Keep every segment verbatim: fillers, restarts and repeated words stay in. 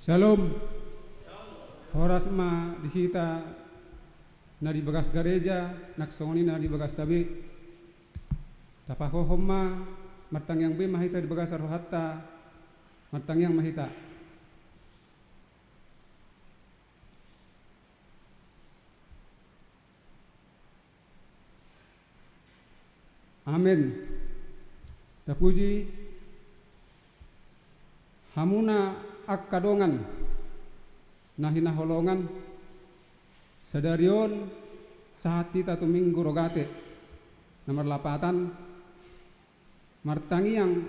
Shalom. Horas ma di hita na di bagas gareja, nang songon i na di bagasta be. Tapahohom ma, martangiang be ma hita di bagasan rohanta. Martangiang ma hita. Amen. Tapuji hamuna angka dongan na hinaholongan, sadari on sahat hita tu Minggu Rogate na marlapatan, martangiang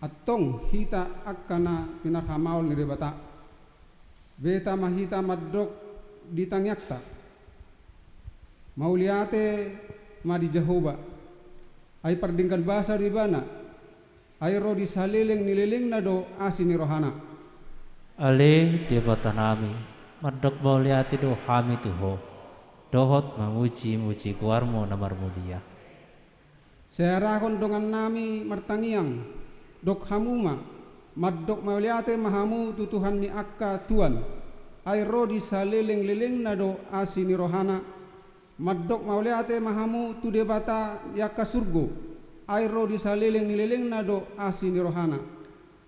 antong hita angka na pinarhamaol ni Debata. Beta ma hita mandok di tangiangta. Mauliate ma di Jahowa, ai pardenggan basa do Ibana, ai ro di saleleng ni lelengna do asi ni rohana. Ale Debatanami, mandok mauliate do hami tu Ho, dohot mamuji-muji goarMu na marmulia. Sai arahon dongannami martangiang, dok hamu ma, mandok mauliate ma hamu tu Tuhan ni angka tuan, ai ro di saleleng-lelengna do asi ni rohana. Mandok mauliate ma hamu tu Debata ni angka surgo, ai ro di saleleng ni lelengna do asi ni rohana.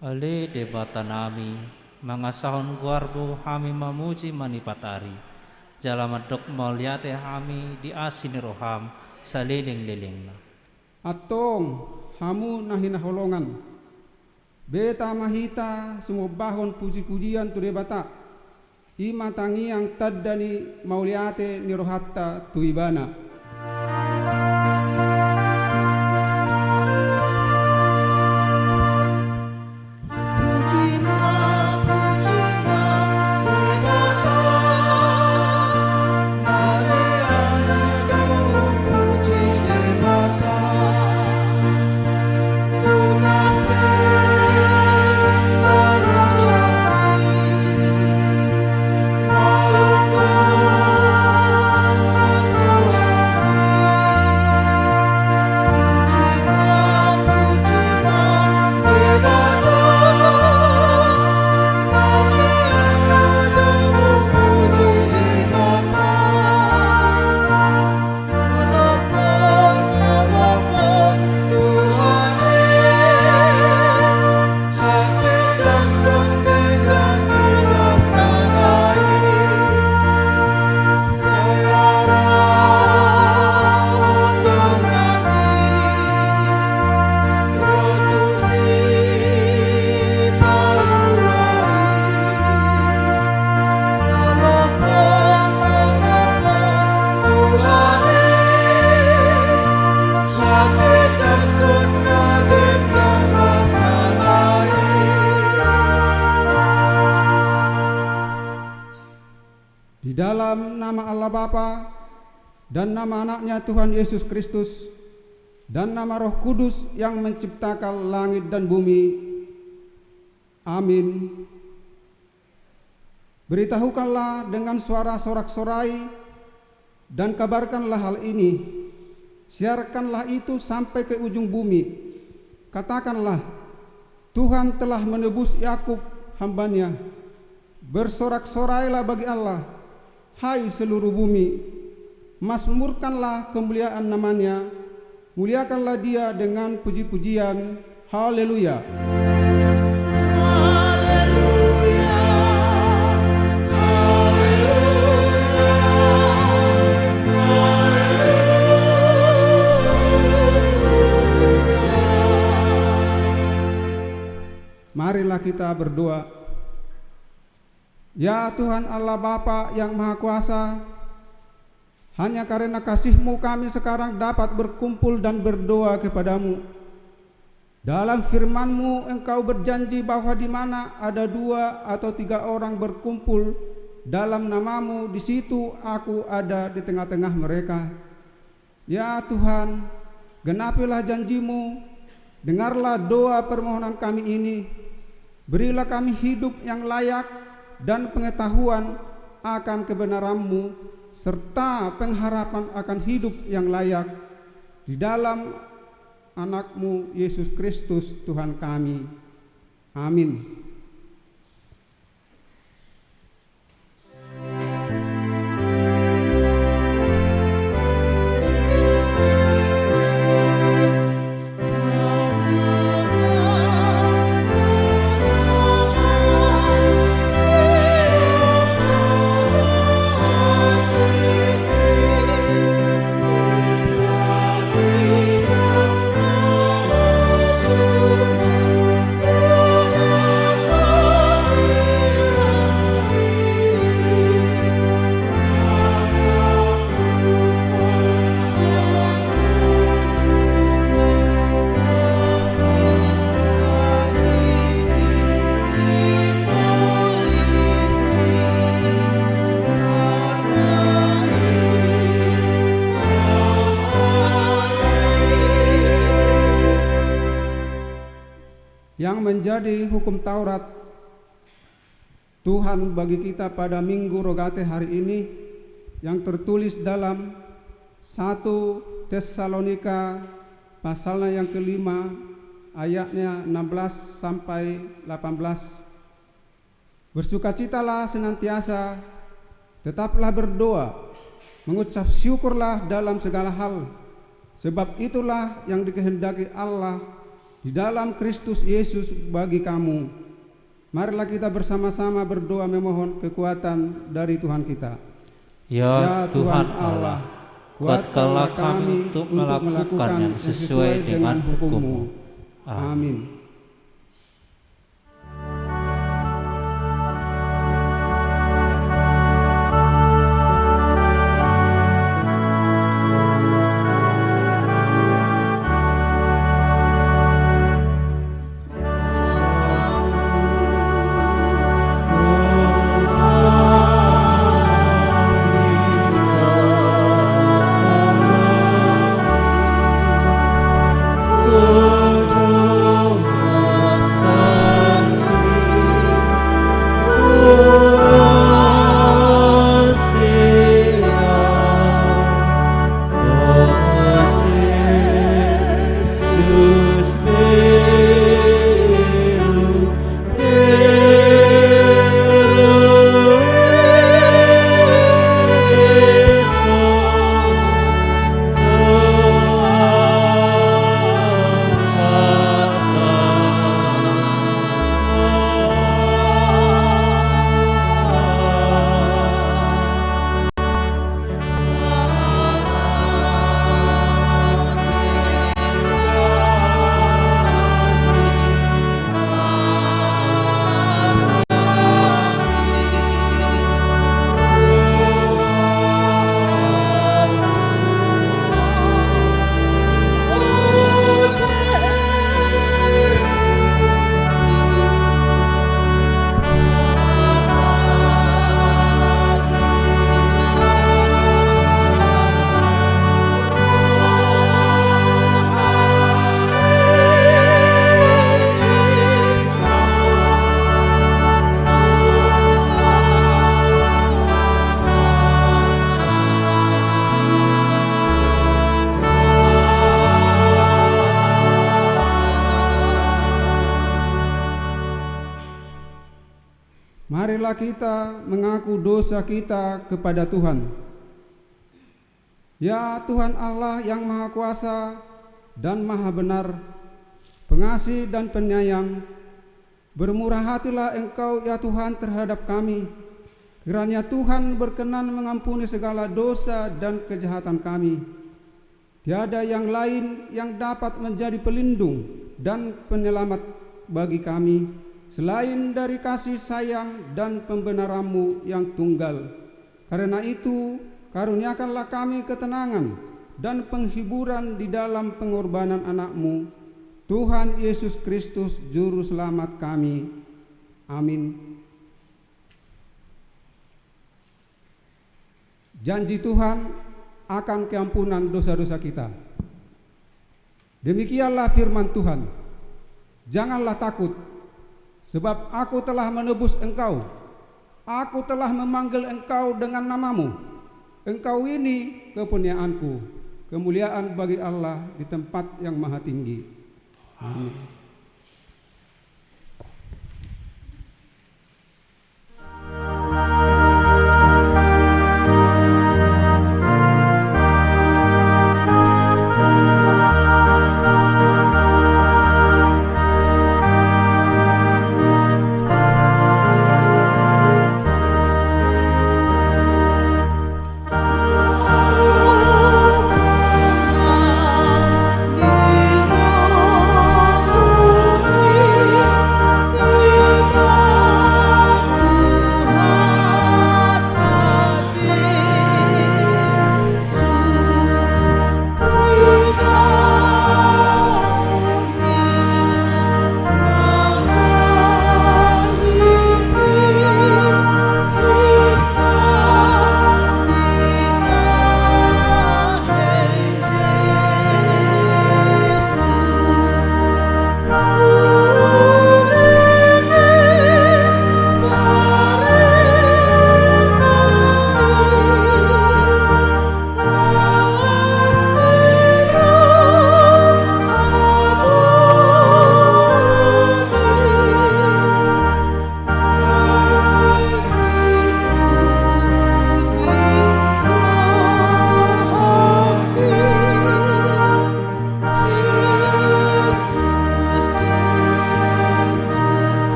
Ale Debatanami, mangasahon goarMu hami mamuji manipat ari, jala mandok mauliate hami di asi ni rohaM saleleng-lelengna. Antong, hamu na hinaholongan, beta ma hita sumombahon puji-pujian tu Debata. I ma tangiang tanda ni mauliate ni rohanta tu Ibana. Puji ma, puji ma Debata, na lean do puji Debata. Di dalam nama Allah Bapa, dan nama Anaknya Tuhan Yesus Kristus, dan nama Roh Kudus yang menciptakan langit dan bumi. Amin. Beritahukanlah dengan suara sorak-sorai dan kabarkanlah hal ini. Siarkanlah itu sampai ke ujung bumi. Katakanlah, "Tuhan telah menebus Yakub, hamba-Nya." Bersorak-sorailah bagi Allah, hai seluruh bumi. Masmurkanlah kemuliaan nama-Nya. Muliakanlah Dia dengan puji-pujian. Haleluya. Haleluya. Haleluya. Haleluya. Marilah kita berdoa. Ya Tuhan Allah Bapa yang Maha Kuasa, hanya karena kasih-Mu kami sekarang dapat berkumpul dan berdoa kepada-Mu. Dalam firman-Mu, Engkau berjanji bahwa di mana ada dua atau tiga orang berkumpul dalam nama-Mu, di situ Aku ada di tengah-tengah mereka. Ya Tuhan, genapilah janji-Mu, dengarlah doa permohonan kami ini, berilah kami hidup yang layak dan pengetahuan akan kebenaran-Mu, serta pengharapan akan hidup yang layak di dalam Anak-Mu, Yesus Kristus, Tuhan kami. Amin. Jadi hukum Taurat Tuhan bagi kita pada Minggu Rogate hari ini, yang tertulis dalam satu Tesalonika pasalnya yang kelima, ayatnya enam belas sampai delapan belas. Bersukacitalah senantiasa, tetaplah berdoa, mengucap syukurlah dalam segala hal, sebab itulah yang dikehendaki Allah di dalam Kristus Yesus bagi kamu. Marilah kita bersama-sama berdoa memohon kekuatan dari Tuhan kita. Ya Tuhan Allah, kuatkanlah kami untuk melakukan yang sesuai dengan hukum-Mu. Amin. Marilah kita mengaku dosa kita kepada Tuhan. Ya Tuhan Allah yang Maha Kuasa dan Maha Benar, Pengasih dan Penyayang, bermurah hatilah Engkau, ya Tuhan, terhadap kami. Kiranya Tuhan berkenan mengampuni segala dosa dan kejahatan kami. Tiada yang lain yang dapat menjadi pelindung dan penyelamat bagi kami selain dari kasih sayang dan pembenaran-Mu yang tunggal. Karena itu, karuniakanlah kami ketenangan dan penghiburan di dalam pengorbanan Anak-Mu, Tuhan Yesus Kristus, Juru Selamat kami. Amin. Janji Tuhan akan keampunan dosa-dosa kita. Demikianlah firman Tuhan, "Janganlah takut, sebab Aku telah menebus engkau. Aku telah memanggil engkau dengan namamu. Engkau ini kepunyaan-Ku." Kemuliaan bagi Allah di tempat yang maha tinggi. Amin.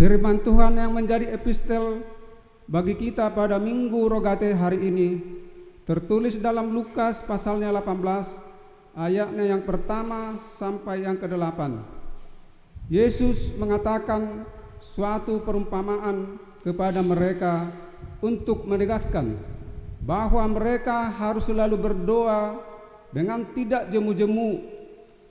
Firman Tuhan yang menjadi epistel bagi kita pada Minggu Rogate hari ini tertulis dalam Lukas pasalnya delapan belas, ayatnya yang pertama sampai yang kedelapan. Yesus mengatakan suatu perumpamaan kepada mereka untuk menegaskan bahwa mereka harus selalu berdoa dengan tidak jemu-jemu.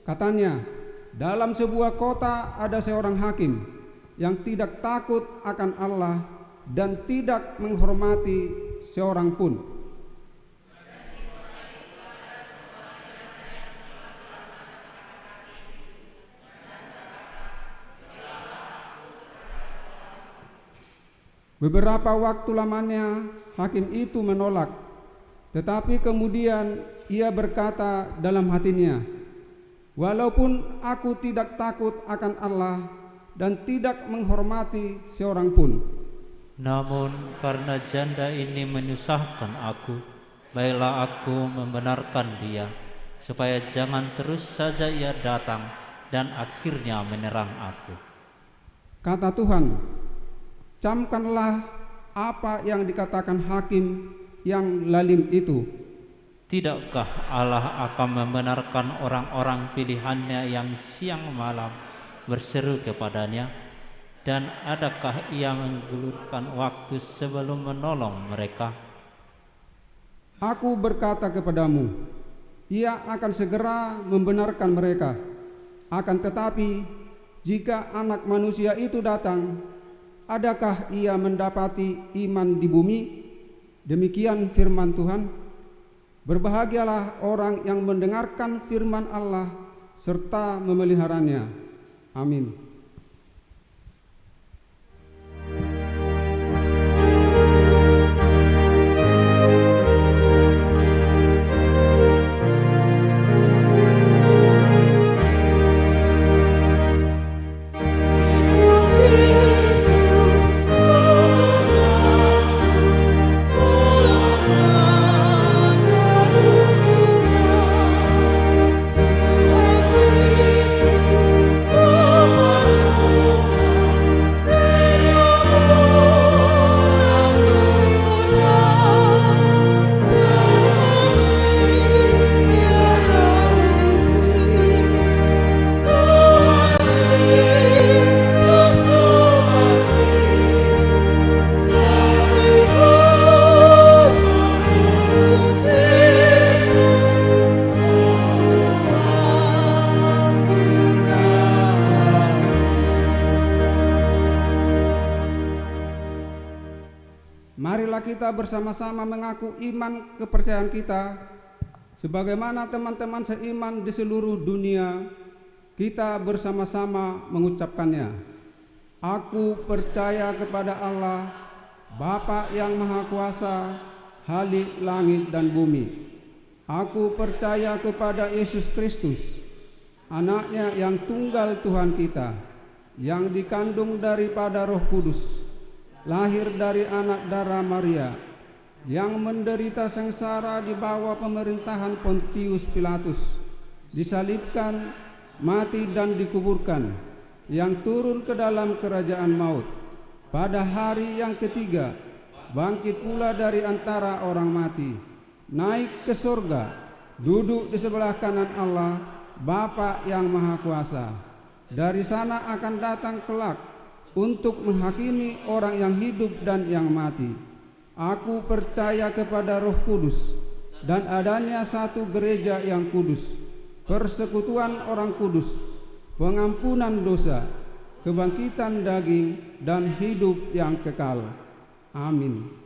Katanya, dalam sebuah kota ada seorang hakim yang tidak takut akan Allah dan tidak menghormati seorang pun. Beberapa waktu lamanya hakim itu menolak, tetapi kemudian ia berkata dalam hatinya, "Walaupun aku tidak takut akan Allah dan tidak menghormati seorang pun." Namun karena janda ini menyusahkan aku, baiklah aku membenarkan dia, supaya jangan terus saja ia datang dan akhirnya menyerang aku. Kata Tuhan, "Camkanlah apa yang dikatakan hakim yang lalim itu." Tidakkah Allah akan membenarkan orang-orang pilihan-Nya yang siang malam berseru kepada-Nya? Dan adakah Ia menggulirkan waktu sebelum menolong mereka? Aku berkata kepadamu, Ia akan segera membenarkan mereka. Akan tetapi, jika Anak Manusia itu datang, adakah Ia mendapati iman di bumi? Demikian firman Tuhan. Berbahagialah orang yang mendengarkan firman Allah serta memeliharanya. Amin. Marilah kita bersama-sama mengaku iman kepercayaan kita, sebagaimana teman-teman seiman di seluruh dunia, kita bersama-sama mengucapkannya. Aku percaya kepada Allah, Bapa yang Maha Kuasa, Khalik langit dan bumi. Aku percaya kepada Yesus Kristus, Anak-Nya yang tunggal Tuhan kita, yang dikandung daripada Roh Kudus, lahir dari anak dara Maria, yang menderita sengsara di bawah pemerintahan Pontius Pilatus, disalibkan, mati dan dikuburkan, yang turun ke dalam kerajaan maut. Pada hari yang ketiga, bangkit pula dari antara orang mati, naik ke sorga, duduk di sebelah kanan Allah, Bapa yang Maha Kuasa. Dari sana akan datang kelak untuk menghakimi orang yang hidup dan yang mati. Aku percaya kepada Roh Kudus dan adanya satu gereja yang kudus, persekutuan orang kudus, pengampunan dosa, kebangkitan daging, dan hidup yang kekal. Amin.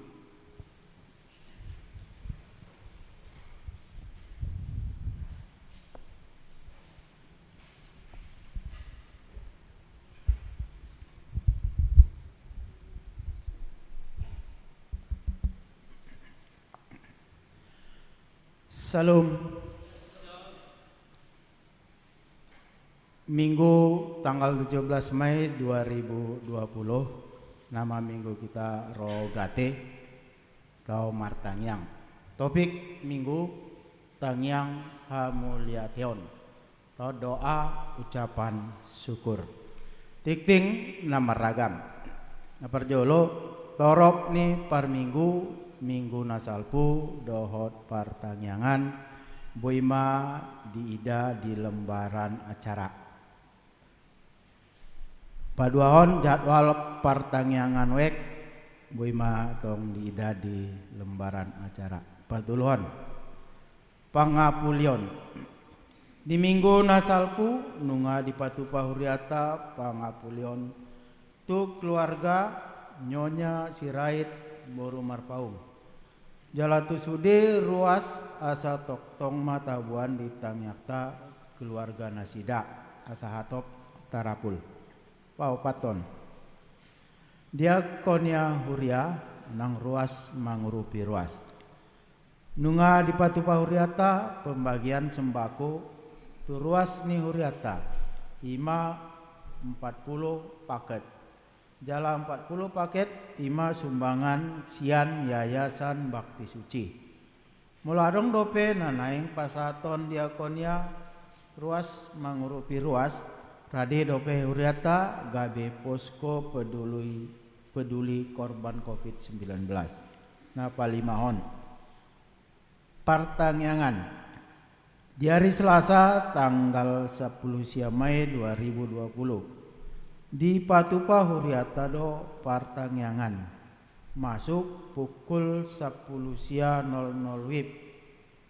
Syalom. Minggu tanggal tujuh belas Mei dua ribu dua puluh, nama minggu kita Rogate, tau martangiang. Topik minggu, tangiang hamuliateon, tau doa ucapan syukur. Tingting na marragam. Na parjolo, torop ni parminggu, minggu na salpu dohot partangiangan, boi ma diida di lembaran acara. Paduahon, jadwal partangiangan wijk, boi ma tong diida di lembaran acara. Patoluhon, pangapulion. Di minggu na salpu nunga dipatupa huriata pangapulion tu keluarga Nyonya Sirait boru Marpaung. Jala tu sude ruas asa tongtong ma taboan di tangiangta keluarga nasida asa hatop tarapul. Paopathon, diakonia huria nang ruas mangurupi ruas. Nunga dipatupa huriata pembagian sembako tu ruas ni huriata, ima empat puluh paket. Jala empat puluh paket ima sumbangan sian Yayasan Bakti Suci. Molo adong dope na naeng pasahaton diakonia ruas mangurupi ruas, rade dope huriata gabe posko peduli, peduli korban covid sembilan belas. Na palimahon, partangiangan. Di ari Selasa tanggal sampulu sia Mei dua ribu dua puluh, dipatupa huriata do partangiangan masuk pukul sampulu sia nol nol wib.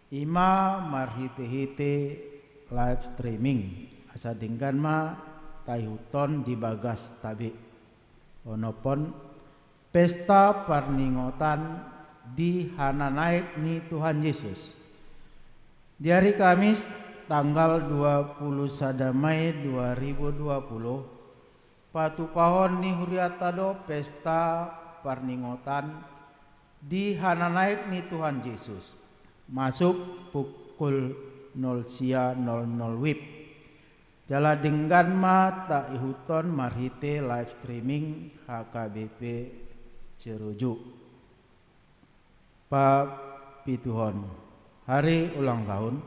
Ima marhitehite live streaming, asa denggan ma taihuthon di bagasta be. Onomhon, pesta parningotan di hananaek ni Tuhan Jesus. Di ari Kamis tanggal dua puluh sada Mei dua ribu dua puluh, patupahon ni huriata do pesta parningotan di hananaek ni Tuhan Jesus, masuk pukul nol sia nol nol wib. Jala denggan ma taihuthon marhite live streaming H K B P Cerujuk. Papituhon, hari ulang tahun.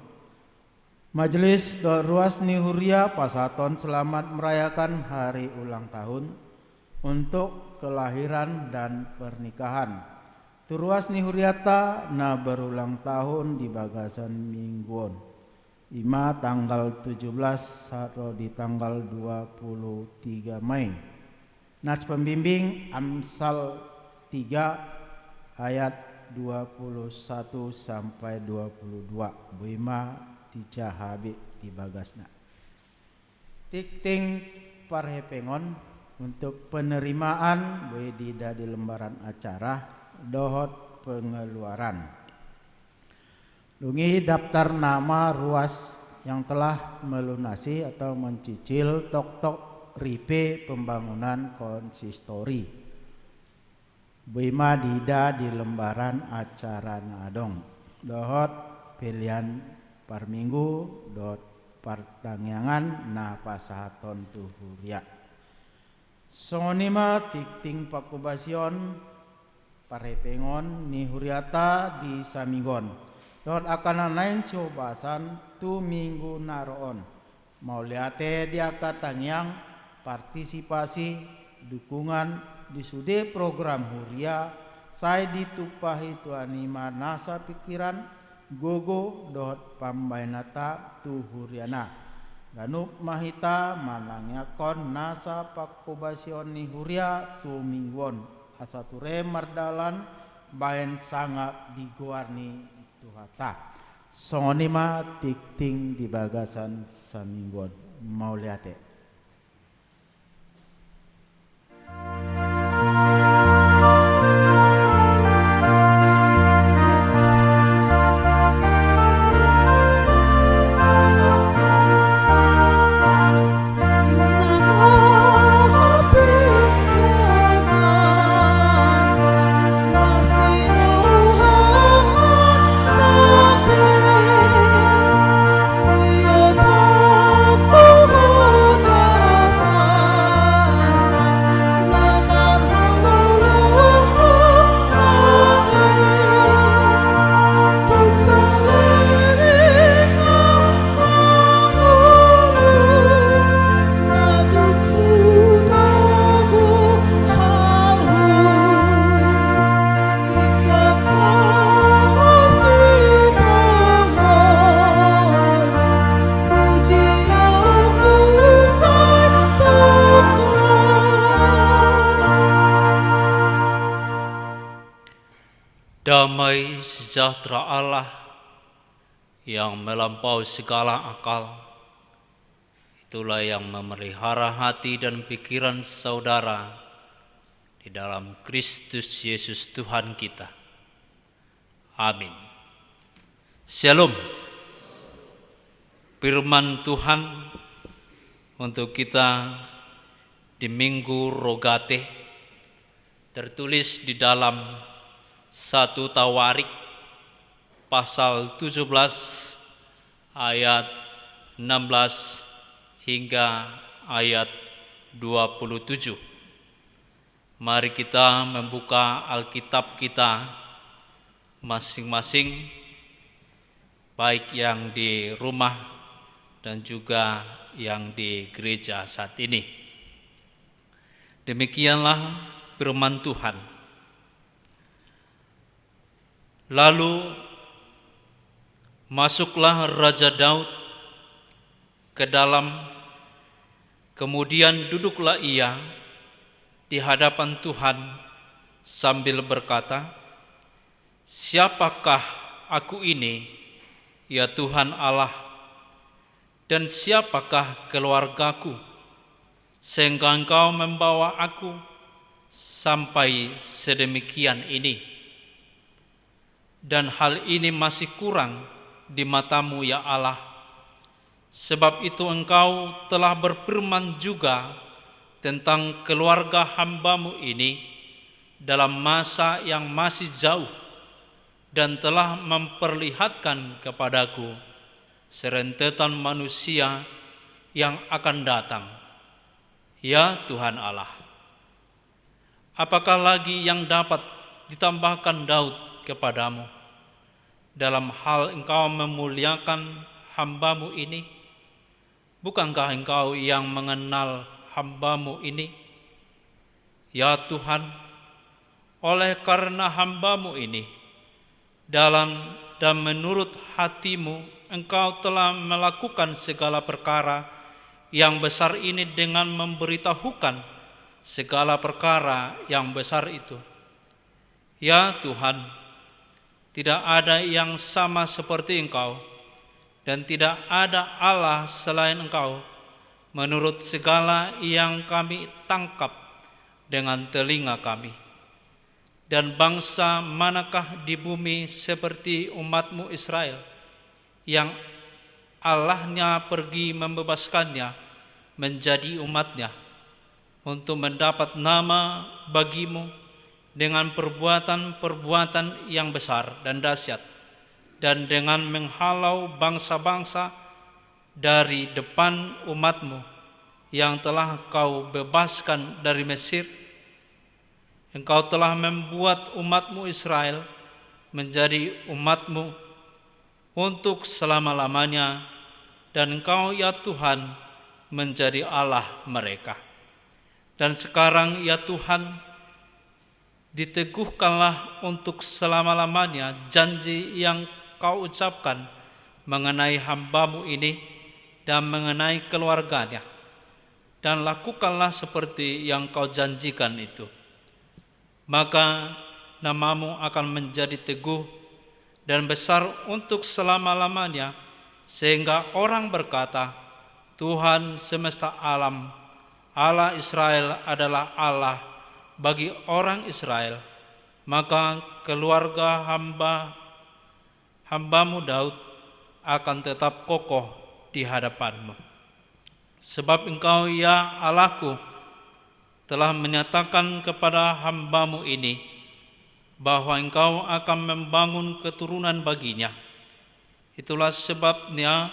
Majelis dohot ruas ni huria pasahathon selamat merayakan hari ulang tahun untuk kelahiran dan pernikahan tu ruas ni huriata na berulang tahun di bagasan minggu on. Ima tanggal tujuh belas sahat ro di tanggal dua puluh tiga Mei. Nats pembimbing Amsal tiga ayat dua puluh satu sampai dua puluh dua, boi ma dijaha be di bagasna. Tingting parhepengon untuk penerimaan boi diida di lembaran acara dohot pengeluaran. Dung i daftar nama ruas yang telah melunasi atau mencicil toktok ripe pembangunan konsistori. Boi ma diida di lembaran acara na adong dohot pelean parminggu dohot partangiangan na pasahathon tu huria. Songon i ma tingting pangkobasion parhepengon ni huriata di saminggu on dohot angka na naeng sihobasan tu minggu na ro on. Mauliate di angka tangiang, partisipasi, dukungan di sude program huria, sai ditumpahi Tuhan i ma nasa pingkiran, gogo dohot pambahenanta tu huriana. Ganup ma hita manangiangkon nasa pangkobasion ni huria tu minggu on, asa ture mardalan bahen sangap di goar ni Tuhanta. Songon i ma tingting di bagasan saminggu on. Mauliate. Damai sejahtera Allah yang melampaui segala akal, itulah yang memelihara hati dan pikiran saudara di dalam Kristus Yesus Tuhan kita. Amin. Shalom. Firman Tuhan untuk kita di Minggu Rogate tertulis di dalam satu Tawarik pasal tujuh belas ayat enam belas hingga ayat dua puluh tujuh. Mari kita membuka Alkitab kita masing-masing, baik yang di rumah dan juga yang di gereja saat ini. Demikianlah firman Tuhan. Lalu masuklah Raja Daud ke dalam, kemudian duduklah ia di hadapan Tuhan sambil berkata, "Siapakah aku ini, ya Tuhan Allah? Dan siapakah keluargaku, sehingga Engkau membawa aku sampai sedemikian ini? Dan hal ini masih kurang di mata-Mu, ya Allah. Sebab itu Engkau telah berfirman juga tentang keluarga hamba-Mu ini dalam masa yang masih jauh, dan telah memperlihatkan kepadaku serentetan manusia yang akan datang. Ya Tuhan Allah, apakah lagi yang dapat ditambahkan Daud kepada-Mu dalam hal Engkau memuliakan hamba-Mu ini? Bukankah Engkau yang mengenal hamba-Mu ini? Ya Tuhan, oleh karena hamba-Mu ini, dalam dan menurut hati-Mu, Engkau telah melakukan segala perkara yang besar ini dengan memberitahukan segala perkara yang besar itu. Ya Tuhan, tidak ada yang sama seperti Engkau, dan tidak ada Allah selain Engkau, menurut segala yang kami tangkap dengan telinga kami. Dan bangsa manakah di bumi seperti umat-Mu Israel, yang Allahnya pergi membebaskannya menjadi umat-Nya, untuk mendapat nama bagi-Mu dengan perbuatan-perbuatan yang besar dan dahsyat, dan dengan menghalau bangsa-bangsa dari depan umat-Mu yang telah Kau bebaskan dari Mesir? Engkau telah membuat umat-Mu Israel menjadi umat-Mu untuk selama-lamanya, dan Engkau, ya Tuhan, menjadi Allah mereka. Dan sekarang, ya Tuhan, diteguhkanlah untuk selama-lamanya janji yang Kau ucapkan mengenai hamba-Mu ini dan mengenai keluarganya, dan lakukanlah seperti yang Kau janjikan itu. Maka nama-Mu akan menjadi teguh dan besar untuk selama-lamanya, sehingga orang berkata, "Tuhan semesta alam, Allah Israel adalah Allah bagi orang Israel." Maka keluarga hamba, hamba-Mu Daud akan tetap kokoh di hadapan-Mu. Sebab Engkau, ya Allahku, telah menyatakan kepada hamba-Mu ini bahwa Engkau akan membangun keturunan baginya. Itulah sebabnya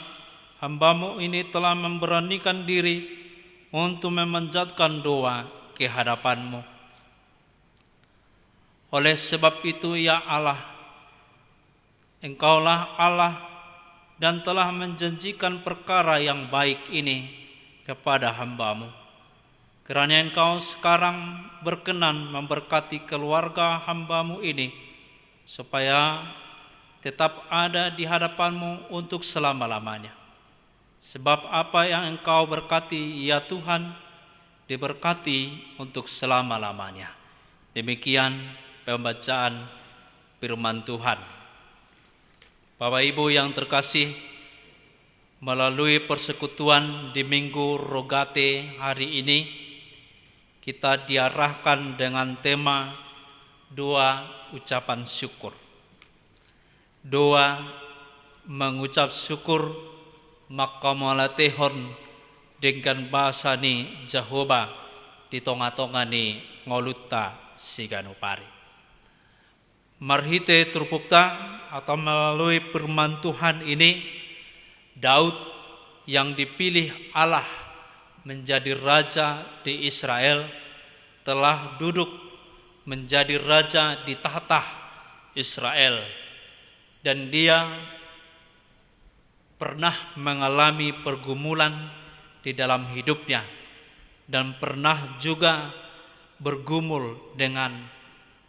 hamba-Mu ini telah memberanikan diri untuk memanjatkan doa ke hadapan-Mu. Oleh sebab itu, ya Allah, Engkaulah Allah dan telah menjanjikan perkara yang baik ini kepada hamba-Mu. Kiranya Engkau sekarang berkenan memberkati keluarga hamba-Mu ini, supaya tetap ada di hadapan-Mu untuk selama-lamanya. Sebab apa yang Engkau berkati, ya Tuhan, diberkati untuk selama-lamanya. Demikian pembacaan firman Tuhan. Bapak Ibu yang terkasih, melalui persekutuan di Minggu Rogate hari ini, kita diarahkan dengan tema doa ucapan syukur. Doa mengucap syukur manghamauliatehon denggan basa ni Jahowa di tonga-tonga ni ngolunta siganup ari. Marhite turpukta atau melalui firman Tuhan ini, Daud yang dipilih Allah menjadi raja di Israel telah duduk menjadi raja di tahta Israel, dan dia pernah mengalami pergumulan di dalam hidupnya dan pernah juga bergumul dengan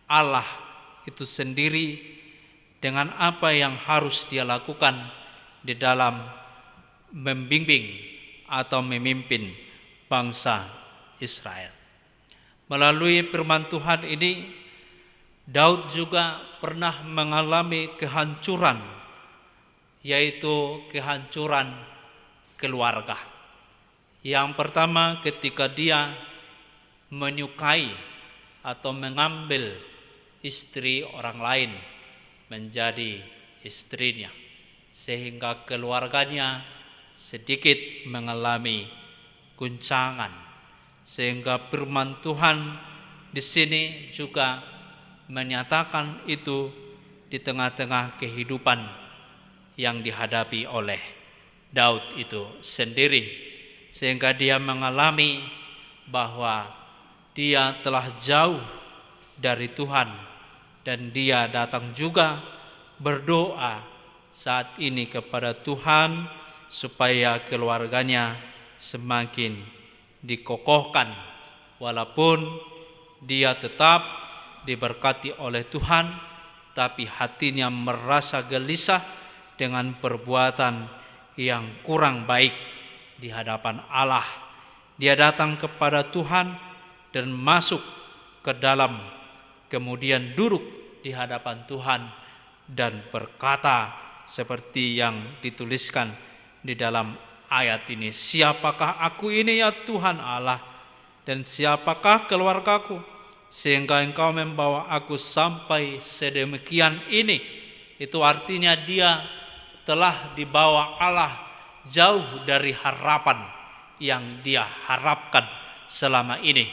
Allah itu sendiri, dengan apa yang harus dia lakukan di dalam membimbing atau memimpin bangsa Israel. Melalui firman Tuhan ini, Daud juga pernah mengalami kehancuran, yaitu kehancuran keluarga. Yang pertama, ketika dia menyukai atau mengambil istri orang lain menjadi istrinya, sehingga keluarganya sedikit mengalami guncangan, sehingga firman Tuhan di sini juga menyatakan itu di tengah-tengah kehidupan yang dihadapi oleh Daud itu sendiri, sehingga dia mengalami bahwa dia telah jauh dari Tuhan, dan dia datang juga berdoa saat ini kepada Tuhan supaya keluarganya semakin dikokohkan, walaupun dia tetap diberkati oleh Tuhan, tapi hatinya merasa gelisah dengan perbuatan yang kurang baik di hadapan Allah. Dia datang kepada Tuhan dan masuk ke dalam, kemudian duduk di hadapan Tuhan dan berkata seperti yang dituliskan di dalam ayat ini, "Siapakah aku ini, ya Tuhan Allah? Dan siapakah keluargaku, sehingga Engkau membawa aku sampai sedemikian ini?" Itu artinya dia telah dibawa Allah jauh dari harapan yang dia harapkan selama ini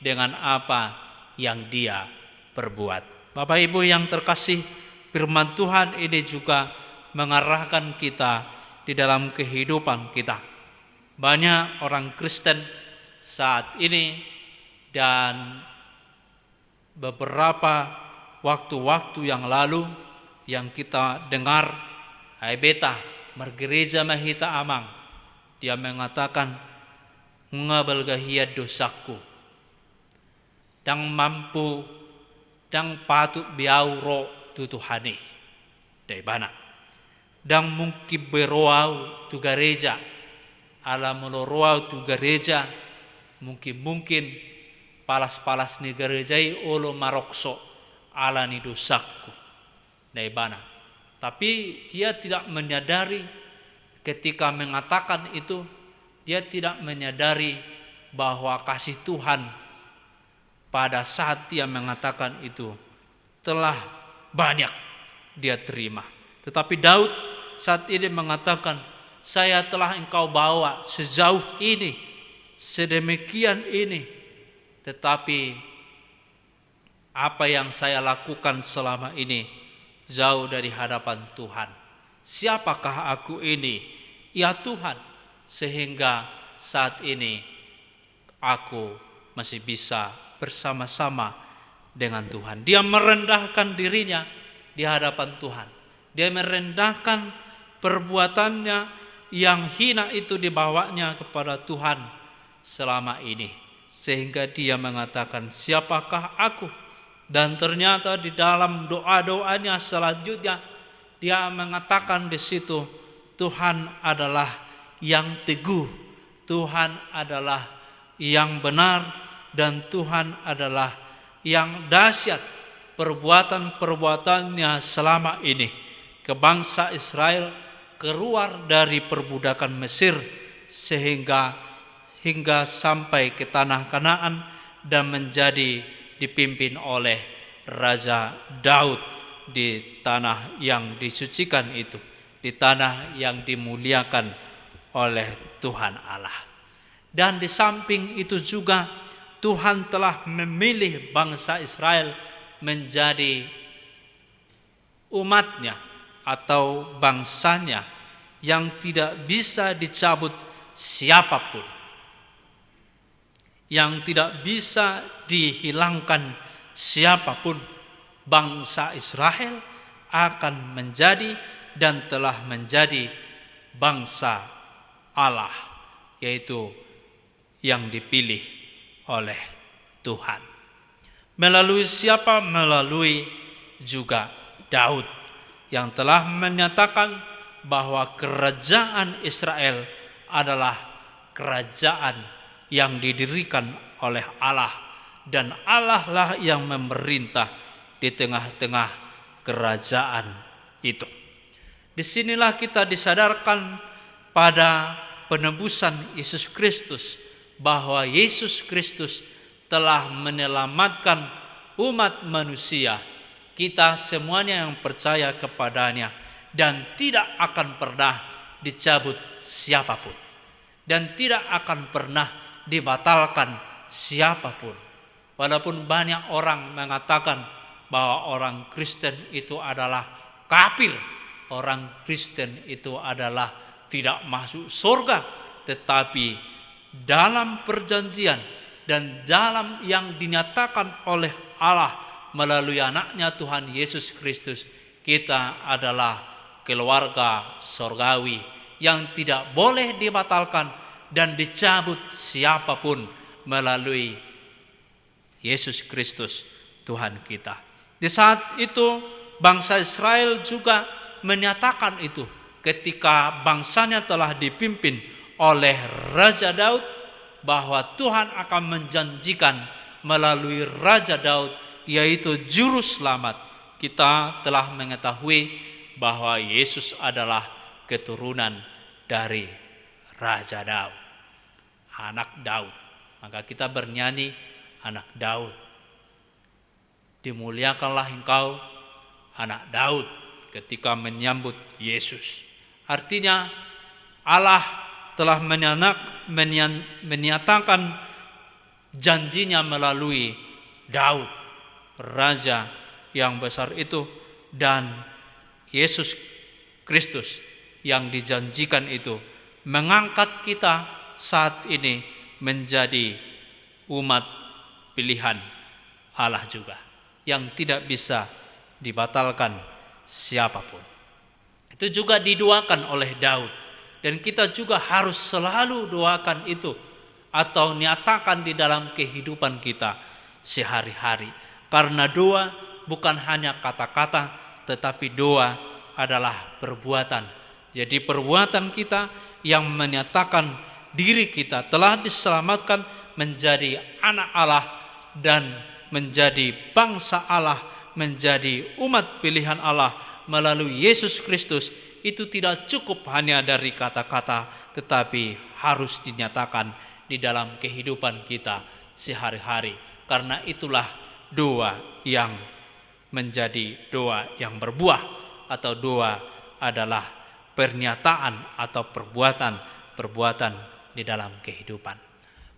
dengan apa yang dia perbuat. Bapak Ibu yang terkasih, firman Tuhan ini juga mengarahkan kita di dalam kehidupan kita. Banyak orang Kristen saat ini dan beberapa waktu-waktu yang lalu yang kita dengar, "Ai beta, margereja ma hita, Amang." Dia mengatakan, "Nunga balga hian dosangku. Ndang mampu, ndang patut be ahu ro tu Tuhan i." Ndang ibana. "Ndang mungkin be ro ahu tu gareja. Ala molo ro ahu tu gareja, mungkin-mungkin palas-palas ni gareja i olo marokso ala ni dosangku." Ndang ibana. Tapi dia tidak menyadari, ketika mengatakan itu, dia tidak menyadari bahwa kasih Tuhan pada saat dia mengatakan itu telah banyak dia terima. Tetapi Daud saat ini mengatakan, "Saya telah Engkau bawa sejauh ini, sedemikian ini, tetapi apa yang saya lakukan selama ini jauh dari hadapan Tuhan. Siapakah aku ini, ya Tuhan, sehingga saat ini aku masih bisa bersama-sama dengan Tuhan?" Dia merendahkan dirinya di hadapan Tuhan. Dia merendahkan perbuatannya yang hina itu dibawanya kepada Tuhan selama ini, sehingga dia mengatakan, "Siapakah aku?" Dan ternyata di dalam doa-doanya selanjutnya, dia mengatakan di situ, "Tuhan adalah yang teguh, Tuhan adalah yang benar, dan Tuhan adalah yang dahsyat." perbuatan-perbuatannya selama ini ke bangsa Israel keluar dari perbudakan Mesir sehingga, hingga sampai ke tanah Kanaan dan menjadi dipimpin oleh Raja Daud di tanah yang disucikan itu, di tanah yang dimuliakan oleh Tuhan Allah. Dan di samping itu juga, Tuhan telah memilih bangsa Israel menjadi umat-Nya atau bangsa-Nya yang tidak bisa dicabut siapapun, yang tidak bisa dihilangkan siapapun. Bangsa Israel akan menjadi dan telah menjadi bangsa Allah, yaitu yang dipilih oleh Tuhan. Melalui siapa? Melalui juga Daud, yang telah menyatakan bahwa kerajaan Israel adalah kerajaan yang didirikan oleh Allah, dan Allah lah yang memerintah di tengah-tengah kerajaan itu. Disinilah kita disadarkan pada penebusan Yesus Kristus, bahwa Yesus Kristus telah menyelamatkan umat manusia, kita semuanya yang percaya kepada-Nya, dan tidak akan pernah dicabut siapapun, dan tidak akan pernah dibatalkan siapapun. Walaupun banyak orang mengatakan bahwa orang Kristen itu adalah kafir, orang Kristen itu adalah tidak masuk surga, tetapi dalam perjanjian dan dalam yang dinyatakan oleh Allah melalui Anak-Nya, Tuhan Yesus Kristus, kita adalah keluarga sorgawi yang tidak boleh dibatalkan dan dicabut siapapun melalui Yesus Kristus, Tuhan kita. Di saat itu, bangsa Israel juga menyatakan itu ketika bangsanya telah dipimpin oleh Raja Daud, bahwa Tuhan akan menjanjikan melalui Raja Daud, yaitu Juru Selamat. Kita telah mengetahui bahwa Yesus adalah keturunan dari Raja Daud, anak Daud. Maka kita bernyanyi, "Anak Daud." Dimuliakanlah engkau, anak Daud, ketika menyambut Yesus. Artinya, Allah telah menyanak-, menyan-, menyatakan janji-Nya melalui Daud, raja yang besar itu, dan Yesus Kristus yang dijanjikan itu mengangkat kita saat ini menjadi umat pilihan Allah juga, yang tidak bisa dibatalkan siapapun. Itu juga didoakan oleh Daud, dan kita juga harus selalu doakan itu atau nyatakan di dalam kehidupan kita sehari-hari. Karena doa bukan hanya kata-kata, tetapi doa adalah perbuatan. Jadi, perbuatan kita yang menyatakan diri kita telah diselamatkan, menjadi anak Allah, dan menjadi bangsa Allah, menjadi umat pilihan Allah melalui Yesus Kristus, itu tidak cukup hanya dari kata-kata, tetapi harus dinyatakan di dalam kehidupan kita sehari-hari. Karena itulah doa yang menjadi doa yang berbuah, atau doa adalah pernyataan atau perbuatan-perbuatan di dalam kehidupan.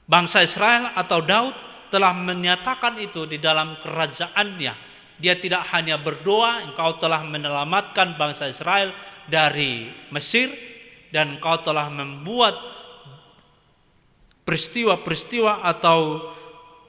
Bangsa Israel atau Daud telah menyatakan itu di dalam kerajaannya. Dia tidak hanya berdoa, "Engkau telah menyelamatkan bangsa Israel dari Mesir, dan Engkau telah membuat peristiwa-peristiwa atau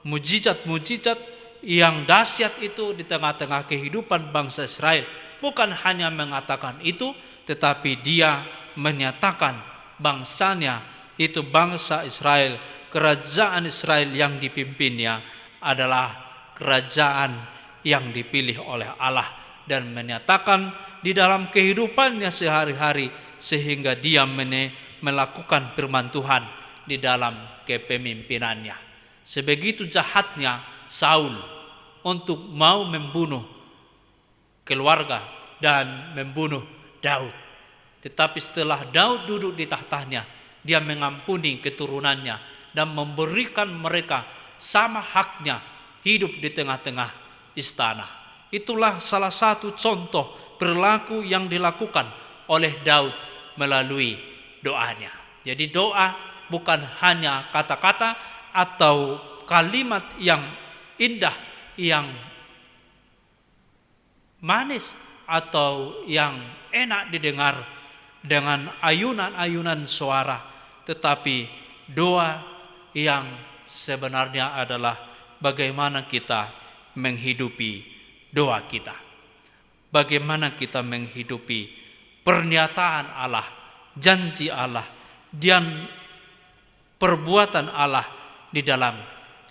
mujizat-mujizat yang dahsyat itu di tengah-tengah kehidupan bangsa Israel." Bukan hanya mengatakan itu, tetapi dia menyatakan bangsanya, itu bangsa Israel, kerajaan Israel yang dipimpinnya adalah kerajaan yang dipilih oleh Allah, dan menyatakan di dalam kehidupannya sehari-hari, sehingga dia mene-, melakukan firman Tuhan di dalam kepemimpinannya. Sebegitu jahatnya Saul, untuk mau membunuh keluarga dan membunuh Daud. Tetapi setelah Daud duduk di tahtanya, dia mengampuni keturunannya dan memberikan mereka sama haknya hidup di tengah-tengah istana. Itulah salah satu contoh perilaku yang dilakukan oleh Daud melalui doanya. Jadi, doa bukan hanya kata-kata atau kalimat yang indah, yang manis, atau yang enak didengar dengan ayunan-ayunan suara, tetapi doa yang sebenarnya adalah bagaimana kita menghidupi doa kita. Bagaimana kita menghidupi pernyataan Allah, janji Allah, dan perbuatan Allah di dalam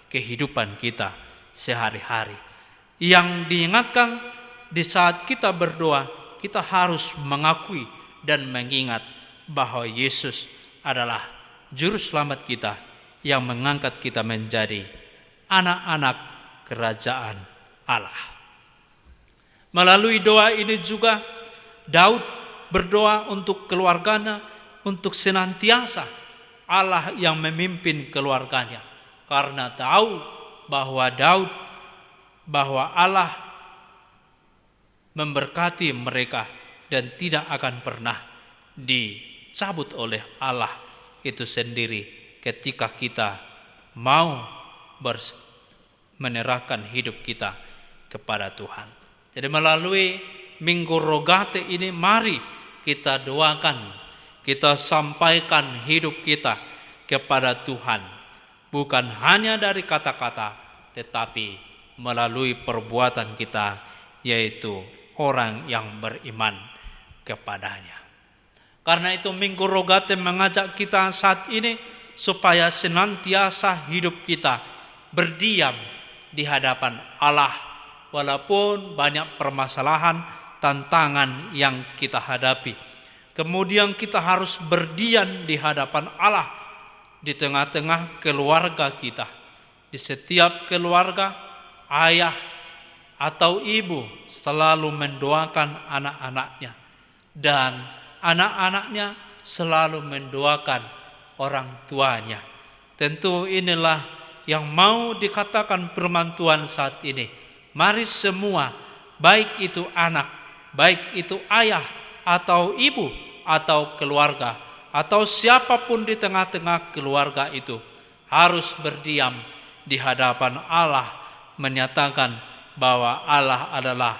kehidupan kita sehari-hari. Yang diingatkan, di saat kita berdoa, kita harus mengakui dan mengingat bahwa Yesus adalah Juru Selamat kita yang mengangkat kita menjadi anak-anak kerajaan Allah. Melalui doa ini juga Daud berdoa untuk keluarganya, untuk senantiasa Allah yang memimpin keluarganya. Karena tahu bahwa Daud, bahwa Allah memberkati mereka dan tidak akan pernah dicabut oleh Allah itu sendiri ketika kita mau bers-, menyerahkan hidup kita kepada Tuhan. Jadi, melalui Minggu Rogate ini, mari kita doakan, kita sampaikan hidup kita kepada Tuhan. Bukan hanya dari kata-kata, tetapi melalui perbuatan kita, yaitu orang yang beriman kepada-Nya. Karena itu, Minggu Rogate mengajak kita saat ini supaya senantiasa hidup kita berdiam di hadapan Allah, walaupun banyak permasalahan, tantangan yang kita hadapi. Kemudian, kita harus berdiam di hadapan Allah di tengah-tengah keluarga kita. Di setiap keluarga, ayah atau ibu selalu mendoakan anak-anaknya, dan anak-anaknya selalu mendoakan orang tuanya. Tentu inilah yang mau dikatakan firman Tuhan saat ini. Mari semua, baik itu anak, baik itu ayah atau ibu atau keluarga, atau siapapun di tengah-tengah keluarga itu, harus berdiam di hadapan Allah, menyatakan bahwa Allah adalah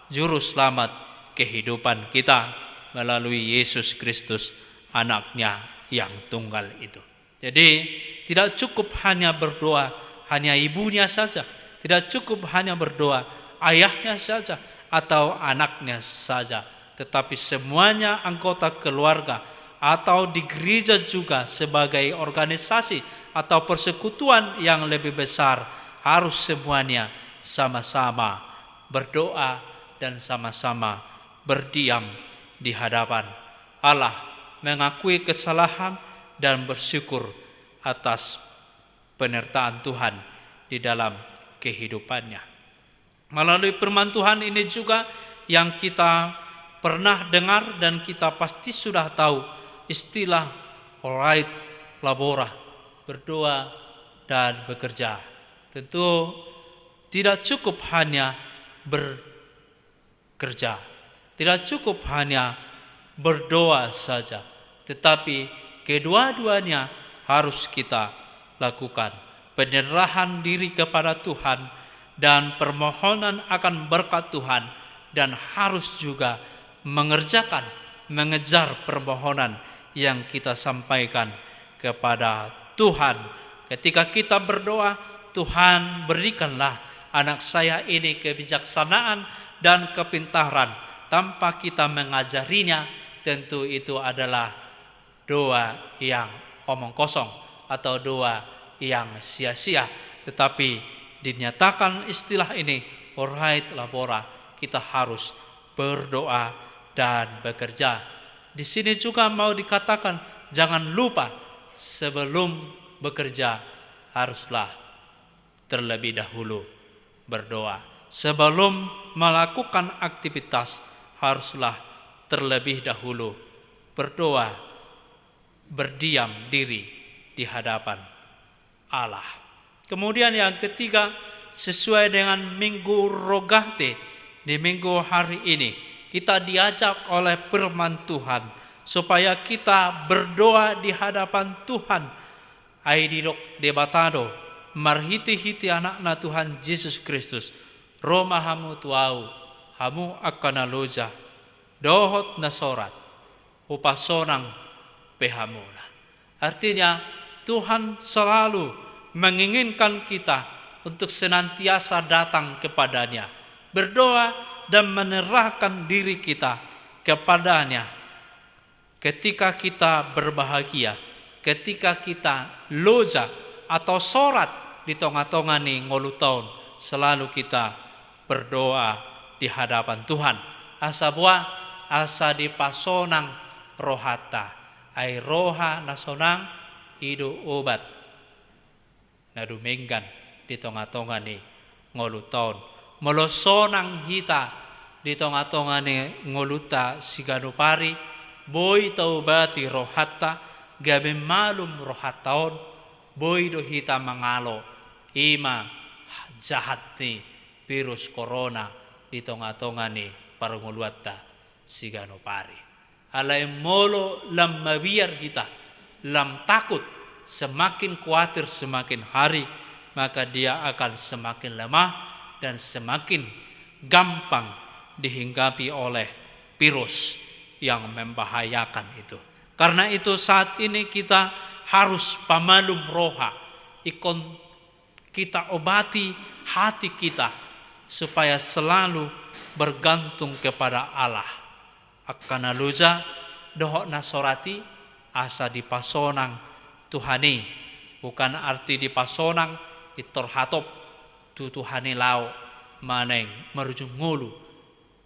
Juru Selamat kehidupan kita melalui Yesus Kristus, Anak-Nya yang tunggal itu. Jadi, tidak cukup hanya berdoa hanya ibunya saja, tidak cukup hanya berdoa ayahnya saja atau anaknya saja, tetapi semuanya anggota keluarga atau di gereja juga sebagai organisasi atau persekutuan yang lebih besar, harus semuanya sama-sama berdoa dan sama-sama berdiam di hadapan Allah, mengakui kesalahan dan bersyukur atas penyertaan Tuhan di dalam kehidupannya. Melalui firman Tuhan ini juga yang kita pernah dengar dan kita pasti sudah tahu istilah ora et labora, berdoa dan bekerja. Tentu tidak cukup hanya ber- kerja. Tidak cukup hanya berdoa saja, tetapi kedua-duanya harus kita lakukan. Penyerahan diri kepada Tuhan dan permohonan akan berkat Tuhan, dan harus juga mengerjakan, mengejar permohonan yang kita sampaikan kepada Tuhan. Ketika kita berdoa, "Tuhan, berikanlah anak saya ini kebijaksanaan dan kepintaran," tanpa kita mengajarinya, tentu itu adalah doa yang omong kosong atau doa yang sia-sia. Tetapi dinyatakan istilah ini, ora et labora, kita harus berdoa dan bekerja. Di sini juga mau dikatakan, jangan lupa sebelum bekerja haruslah terlebih dahulu berdoa. Sebelum melakukan aktivitas, haruslah terlebih dahulu berdoa, berdiam diri di hadapan Allah. Kemudian yang ketiga, sesuai dengan Minggu Rogate di minggu hari ini, kita diajak oleh firman Tuhan supaya kita berdoa di hadapan Tuhan. Ai didok Debata do marhitehite Anakna Tuhan Jesus Kristus, ro ma hamu tu Ahu, hamu angka na loja dohot na sorat, Hupasonang pe hamuna. Artinya, Tuhan selalu menginginkan kita untuk senantiasa datang kepada-Nya, berdoa dan menyerahkan diri kita kepada-Nya. Ketika kita berbahagia, ketika kita loja atau sorat di tonga-tonga ni ngolunta on, selalu kita berdoa di hadapan Tuhan. Asa boha? Asa dipasonang rohanta. Ai roha na sonang i do obat na dumenggan di tonga-tonga ni ngolunta on. Molo sonang hita di tonga-tonga ni ngolunta siganup ari, boi taubati rohanta, gabe malum rohanta on, boi do hita mangalo i ma jahat ni virus corona di tonga-tonga ni parngoluanta siganup ari. Alai molo lam mabiar hita, lam takut, semakin kuatir semakin hari, maka dia akan semakin lemah dan semakin gampang dihinggapi oleh virus yang membahayakan itu. Karena itu, saat ini kita harus pamalum roha, ingkon kita obati hati kita supaya selalu bergantung kepada Allah. Angka na loja dohot na sorat i asa dipasonang Tuhan i. Bukan arti dipasonang intor hatop tu Tuhan i laho manang marujung ngolu,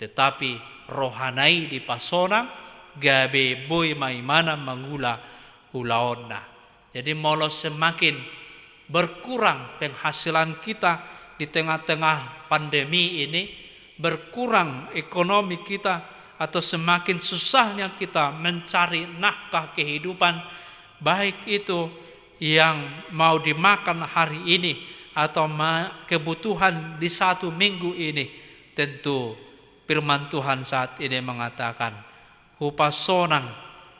tetapi rohana i dipasonang, gabe boi ma ibana mangula ulaonna. Jadi, molo semakin berkurang penghasilan kita di tengah-tengah pandemi ini, berkurang ekonomi kita, atau semakin susahnya kita mencari nafkah kehidupan, baik itu yang mau dimakan hari ini atau ma-, kebutuhan di satu minggu ini, tentu firman Tuhan saat ini mengatakan, "Hupasonang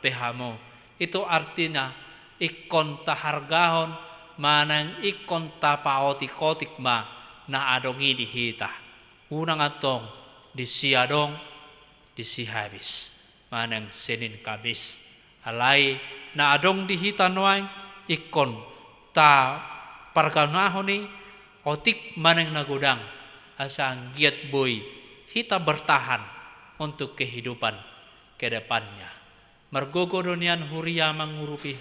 pe hamu." Itu artina, ingkon tahargahon manang ingkon tapaotik-otik ma na adong i di hita. Unang antong disi adong, disi habis, manang Senin Kamis. Alai na adong di hita nuaeng ingkon tapargahonhon i, otik manang na godang, asa anggiat boi hita bertahan untuk kehidupan ke depannya. Margogo do nian huria mangurupi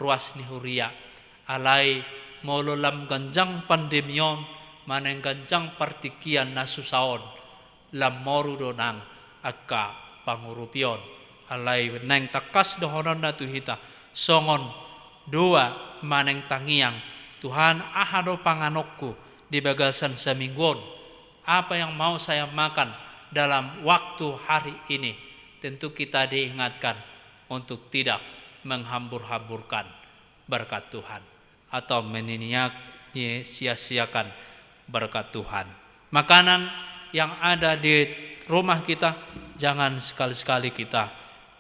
ruas ni huria. Alai molo lam ganjang pandemi on, manang ganjang partingkian na susa on, lam moru do nang angka pangurupion. Alai naeng tangkas dohononna tu hita, songon doa manang tangiang, "Tuhan, aha do panganonku di bagasan saminggu on? Apa yang mau saya makan dalam waktu hari ini?" Tentu kita diingatkan untuk tidak menghambur-hamburkan berkat Tuhan atau meniniak-, menyia-siakan berkat Tuhan. Makanan yang ada di rumah kita, jangan sekali-sekali kita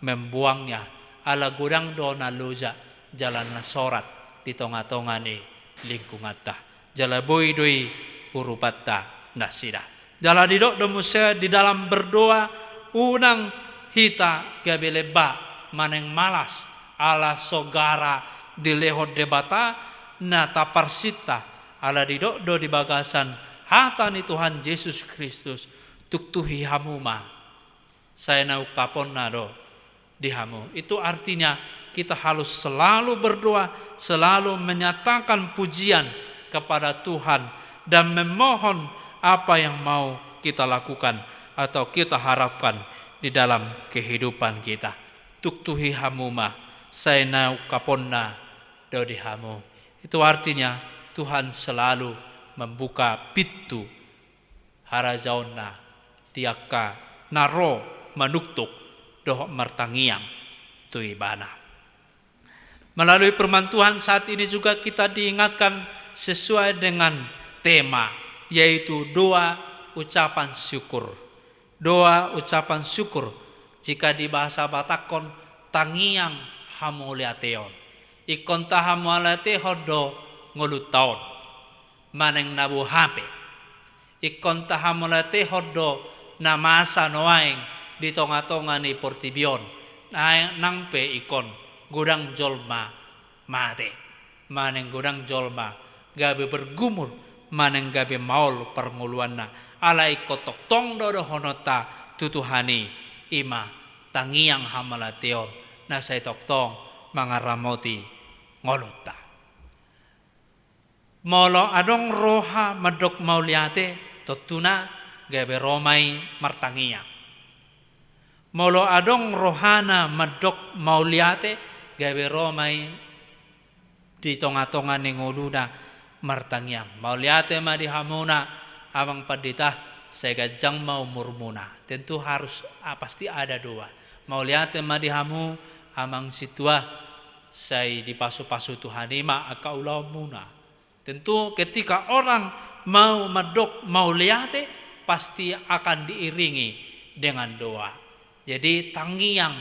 membuangnya. Ala godang do na loja jala na sorat di tonga-tonga ni lingkunganta. Jala boi do i urupanta nasida. Jala didok do muse di dalam berdoa, unang hita gabe lemba manang malas, ala so gara dilehon Debata na taparsinta, ala didok do di bagasan hata ni Tuhan Jesus Kristus, tuktuhi hamu ma, sai na ungkaponna do di hamu. Itu artinya kita harus selalu berdoa, selalu menyatakan pujian kepada Tuhan, dan memohon apa yang mau kita lakukan atau kita harapkan di dalam kehidupan kita. Tuktuhi hamu ma, sai na ungkaponna do di hamu. Itu artinya Tuhan selalu membuka pintu harajaonna di angka na ro manuktuk dohot martangiang tu Ibana. Melalui firman Tuhan saat ini juga kita diingatkan sesuai dengan tema, yaitu doa ucapan syukur. Doa ucapan syukur, jika di bahasa Batakhon, tangiang hamauliateon. Ingkon tahamauliatehon do ngolunta on manang na boha pe. Ingkon tahamauliatehon do na masa nuaeng di tonga-tonga ni portibi on, nang pe ingkon godang jolma mate, manang godang jolma gabe bergumul, manang gabe maol parngoluanna. Alai ingkon tongtong do dohononta tu Tuhan i, i ma tangiang hamauliateon na sai tongtong mangaramoti ngolunta. Molo adong roha mandok mauliate, tontuna gabe ro ma i martangiang. Molo adong rohana mandok mauliate, gabe ro ma i di tonga-tonga ni ngoluna martangiang. Mauliate ma di hamuna, Amang Pandita, sai ganjang ma umurmuna. Tentu harus, ah, pasti ada doa. Mauliate ma di hamu, Amang Sintua, sai dipasu-pasu Tuhan i ma angka ulaonmuna. Tentu ketika orang mau mandok mauliate, pasti akan diiringi dengan doa. Jadi tangiang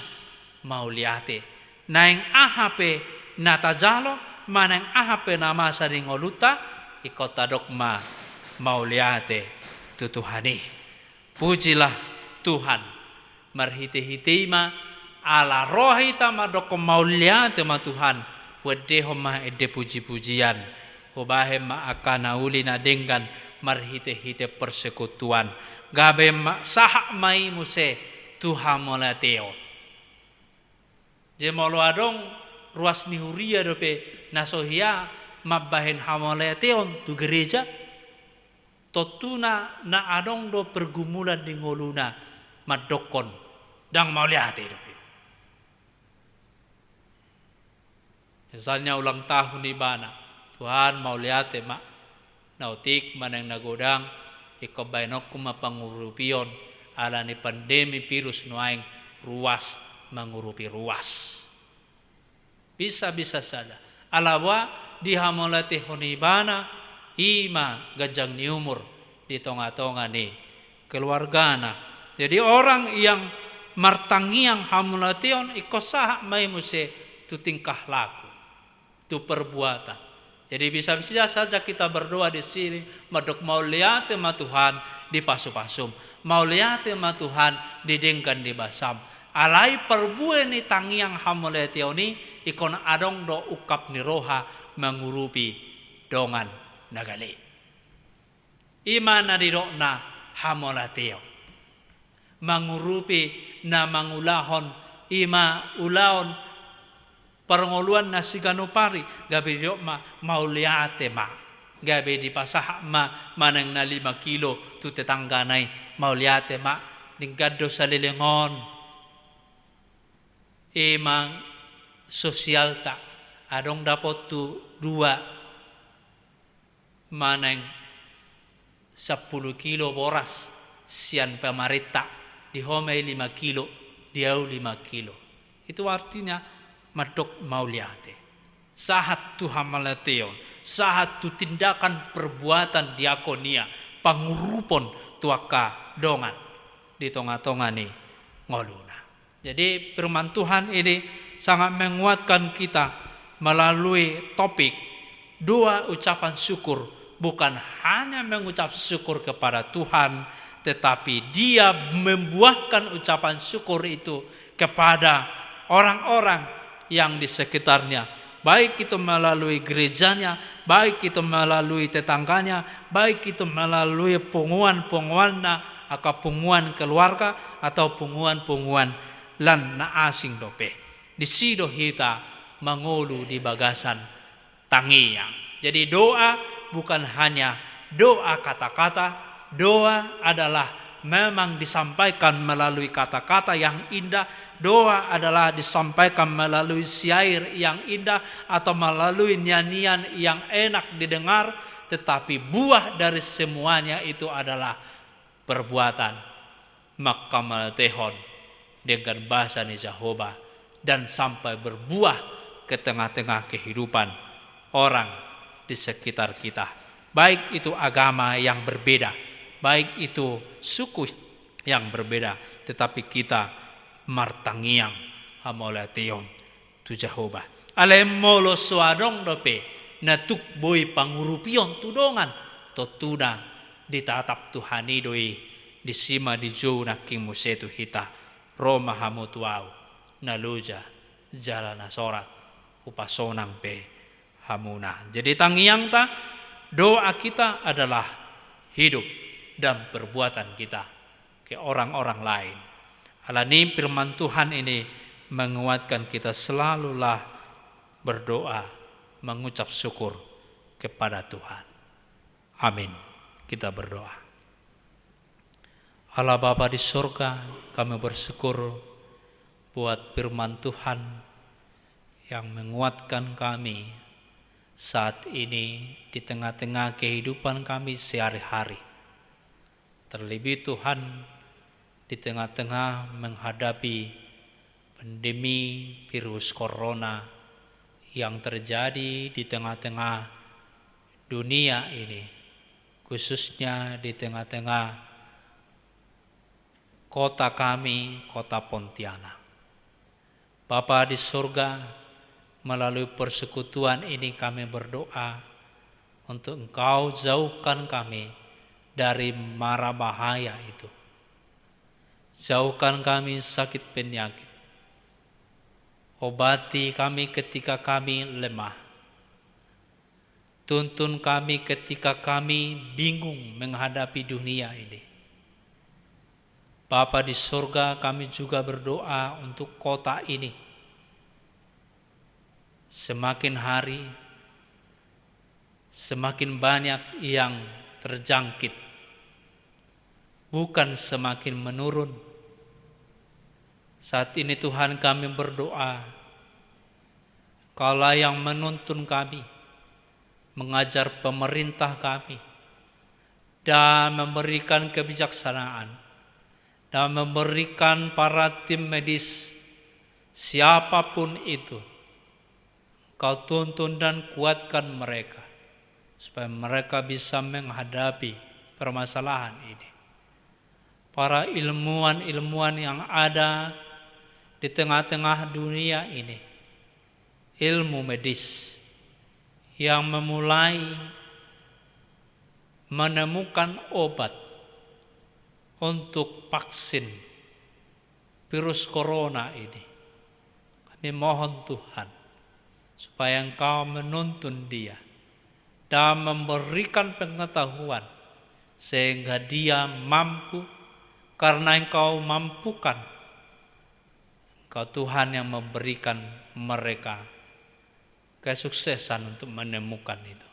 mauliate. Naeng aha pe na tajalo, manang aha pe na masa di ngolunta, ingkon tadok ma mauliate tu Tuhan i. Pujilah Tuhan. Marhite-hite i ma, ala ro hita mandokkon mauliate ma Tuhan, huendehon ma ende puji-pujian. Hubahen ma angka na uli na denggan marhite-hite persekutuan. Gabe ma, sahat ma i muse tu hamauliateon. Jadi molo adong ruas ni huria dope na so hea mambahen hamauliateon tu gereja, tontuna na adong do pergumulan di ngoluna mandokkon ndang mauliate dope. Misalnya ulang tahun ibana, Tuhan, mauliate ma, na otik manang na godang, ingkon baenonku ma pangurupion, ala ni pandemi virus nuaeng ruas mangurupi ruas. Bisa-bisa saja. Ala boha dihamauliatehon ibana, i ma ganjang ni umur di tonga-tonga ni keluargana. Jadi orang yang martangiang hamauliateon, ingkon sahat ma i muse tu tingkah laku, tu perbuatan. Jadi bisa-bisa saja kita berdoa di sini, mandok mauliate ma Tuhan di pasu-pasum, mauliate ma Tuhan di denggan ni basam. Alai parbue ni tangiang hamauliateon i, ingkon adong do ungkap ni roha mangurupi dongan na gale. I ma na nidokna hamauliateon. Mangurupi na mangulahon, i ma ulaon parngoluan na siganup ari, gabe didok ma mauliate ma. Gabe dipasahat ma manang na lima kilo tu tetanggana i, mauliate ma, denggan do saleleng on. I ma sosialta, adong dapot tu dua manang sampulu kilo boras sian pamarenta, di ho ma i lima kilo, di au lima kilo. Itu artinya mandok mauliate. Sahat tu hamauliateon, sahat tu tindakan perbuatan diakonia, pangurupon tu angka dongan di tonga-tonga ni ngoluna. Jadi firman Tuhan ini sangat menguatkan kita melalui topik doa ucapan syukur, bukan hanya mengucap syukur kepada Tuhan, tetapi dia membuahkan ucapan syukur itu kepada orang-orang yang di sekitarnya, baik itu melalui gerejanya, baik itu melalui tetangganya, baik itu melalui punguan-punguanna, angka punguan keluarga atau punguan-punguan lan na asing dope. Disi do hita mangolu di bagasan tangiang. Jadi doa bukan hanya doa kata-kata, doa adalah memang disampaikan melalui kata-kata yang indah, doa adalah disampaikan melalui syair yang indah atau melalui nyanyian yang enak didengar, tetapi buah dari semuanya itu adalah perbuatan manghamatehon dengan basa ni Jahowa dan sampai berbuah ke tengah-tengah kehidupan orang di sekitar kita. Baik itu agama yang berbeda, baik itu suku yang berbeda, tetapi kita martangiang hamauliateon tu Jahowa. Alai molo so adong dope na tuk boi pangurupion tu dongan, tontuna ditatap Tuhan i do i, disi ma dijou nangkin muse tu hita, ro ma hamu tu ahu, na loja jala na sorat, hupasonang pe hamuna. Jadi tangiangta, doa kita adalah hidup dan perbuatan kita ke orang-orang lain. Alani firman Tuhan ini menguatkan kita selalulah berdoa, mengucap syukur kepada Tuhan. Amin. Kita berdoa. Allah Bapa di sorga, kami bersyukur buat firman Tuhan yang menguatkan kami saat ini di tengah-tengah kehidupan kami sehari-hari. Terlebih Tuhan, di tengah-tengah menghadapi pandemi virus corona yang terjadi di tengah-tengah dunia ini, khususnya di tengah-tengah kota kami, kota Pontianak. Bapa di sorga, melalui persekutuan ini kami berdoa untuk Engkau jauhkan kami dari mara bahaya itu. Jauhkan kami sakit penyakit. Obati kami ketika kami lemah. Tuntun kami ketika kami bingung menghadapi dunia ini. Bapa di sorga, kami juga berdoa untuk kota ini. Semakin hari, semakin banyak yang terjangkit, bukan semakin menurun. Saat ini Tuhan, kami berdoa, Engkaulah yang menuntun kami, mengajar pemerintah kami, dan memberikan kebijaksanaan, dan memberikan para tim medis, siapapun itu, Engkau tuntun dan kuatkan mereka, supaya mereka bisa menghadapi permasalahan ini. Para ilmuwan-ilmuwan yang ada di tengah-tengah dunia ini, ilmu medis yang memulai menemukan obat untuk vaksin virus corona ini. Kami mohon Tuhan, supaya Engkau menuntun dia dan memberikan pengetahuan sehingga dia mampu, karena Engkau mampukan. Engkau Tuhan yang memberikan mereka kesuksesan untuk menemukan itu.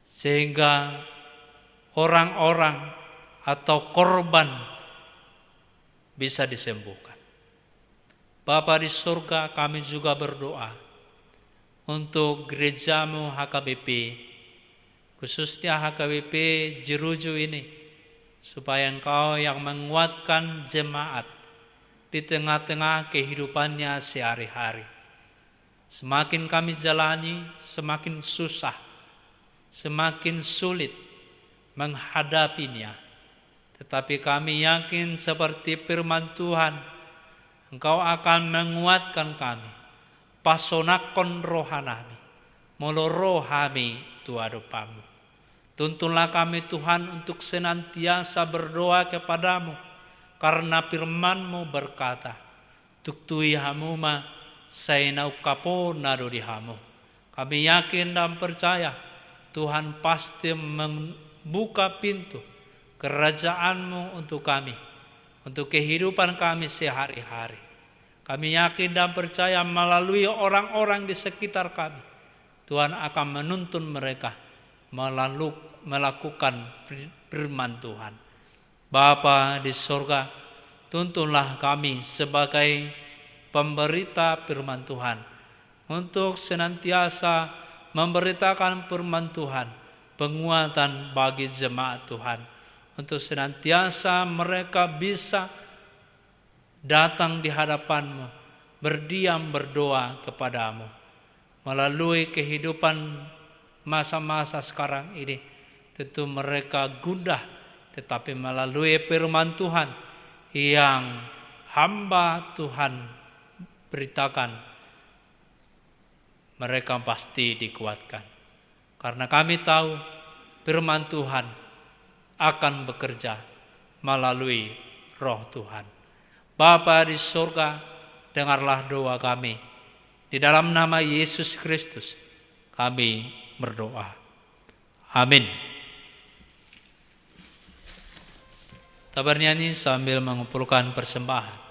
Sehingga orang-orang atau korban bisa disembuhkan. Bapa di surga, kami juga berdoa untuk gerejamu H K B P, khususnya H K B P Jeruju ini, supaya Engkau yang menguatkan jemaat di tengah-tengah kehidupannya sehari-hari. Semakin kami jalani, semakin susah, semakin sulit menghadapinya. Tetapi kami yakin seperti firman Tuhan, Engkau akan menguatkan kami, pasonangkon rohanami, molo ro hami tu adopanmu. Tuntunlah kami, Tuhan, untuk senantiasa berdoa kepada-Mu, karena firman-Mu berkata, "Tuk tui hamu ma, sai na ungkaponna do di hamu." Kami yakin dan percaya, Tuhan pasti membuka pintu kerajaan-Mu untuk kami, untuk kehidupan kami sehari-hari. Kami yakin dan percaya melalui orang-orang di sekitar kami, Tuhan akan menuntun mereka melaluk-, melakukan fir-, firman Tuhan. Bapa di sorga, tuntunlah kami sebagai pemberita firman Tuhan untuk senantiasa memberitakan firman Tuhan, penguatan bagi jemaat Tuhan, untuk senantiasa mereka bisa datang di hadapan-Mu, berdiam, berdoa kepada-Mu. Melalui kehidupan masa-masa sekarang ini, tentu mereka gundah, tetapi melalui firman Tuhan yang hamba Tuhan beritakan, mereka pasti dikuatkan. Karena kami tahu firman Tuhan akan bekerja melalui Roh Tuhan. Bapa di surga, dengarlah doa kami. Di dalam nama Yesus Kristus kami berdoa. Amin. Kita bernyanyi sambil mengumpulkan persembahan.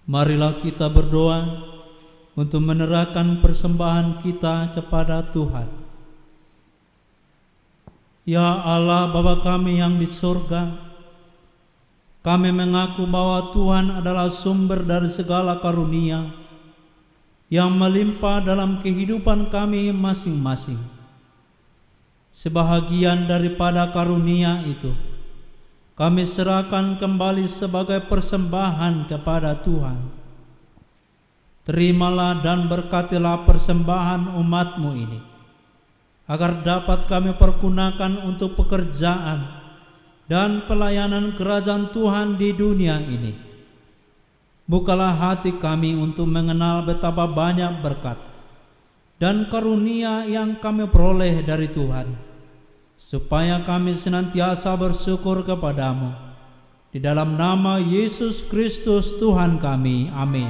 Marilah kita berdoa untuk menyerahkan persembahan kita kepada Tuhan. Ya Allah, Bapa kami yang di surga, kami mengaku bahwa Tuhan adalah sumber dari segala karunia yang melimpah dalam kehidupan kami masing-masing. Sebahagian daripada karunia itu, kami serahkan kembali sebagai persembahan kepada Tuhan. Terimalah dan berkatilah persembahan umat-Mu ini, agar dapat kami pergunakan untuk pekerjaan dan pelayanan kerajaan Tuhan di dunia ini. Bukalah hati kami untuk mengenal betapa banyak berkat dan karunia yang kami peroleh dari Tuhan, supaya kami senantiasa bersyukur kepada-Mu. Di dalam nama Yesus Kristus Tuhan kami. Amin.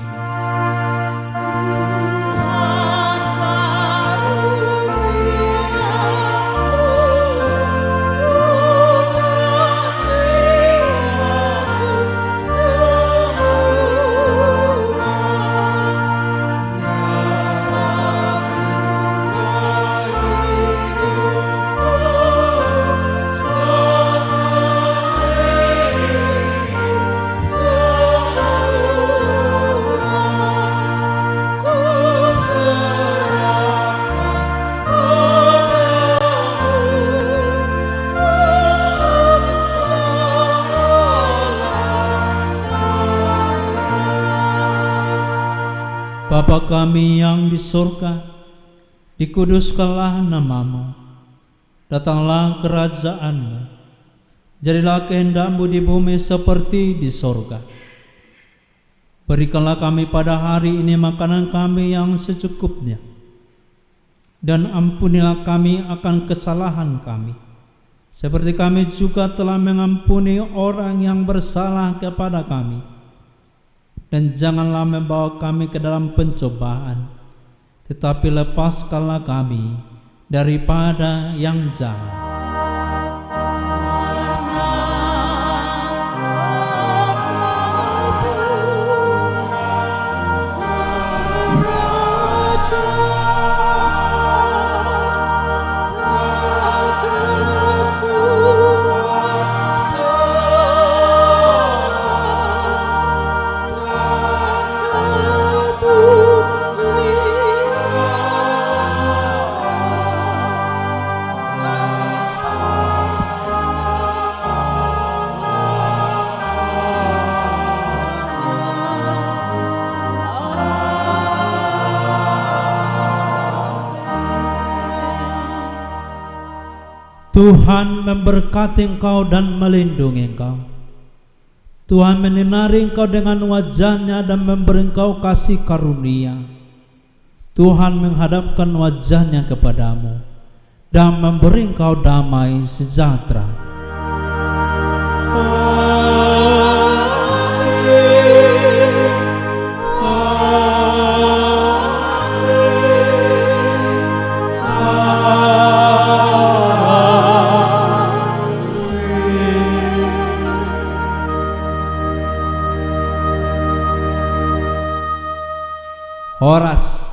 Bapa kami yang di surga, dikuduskanlah nama-Mu. Datanglah kerajaan-Mu. Jadilah kehendak-Mu di bumi seperti di sorga. Berikanlah kami pada hari ini makanan kami yang secukupnya. Dan ampunilah kami akan kesalahan kami, seperti kami juga telah mengampuni orang yang bersalah kepada kami. Dan janganlah membawa kami ke dalam pencobaan, tetapi lepaskanlah kami daripada yang jahat. Tuhan memberkati engkau dan melindungi engkau. Tuhan menyinari engkau dengan wajah-Nya dan memberi engkau kasih karunia. Tuhan menghadapkan wajah-Nya kepadamu dan memberi engkau damai sejahtera. Amin. Amin. Amin. Horas.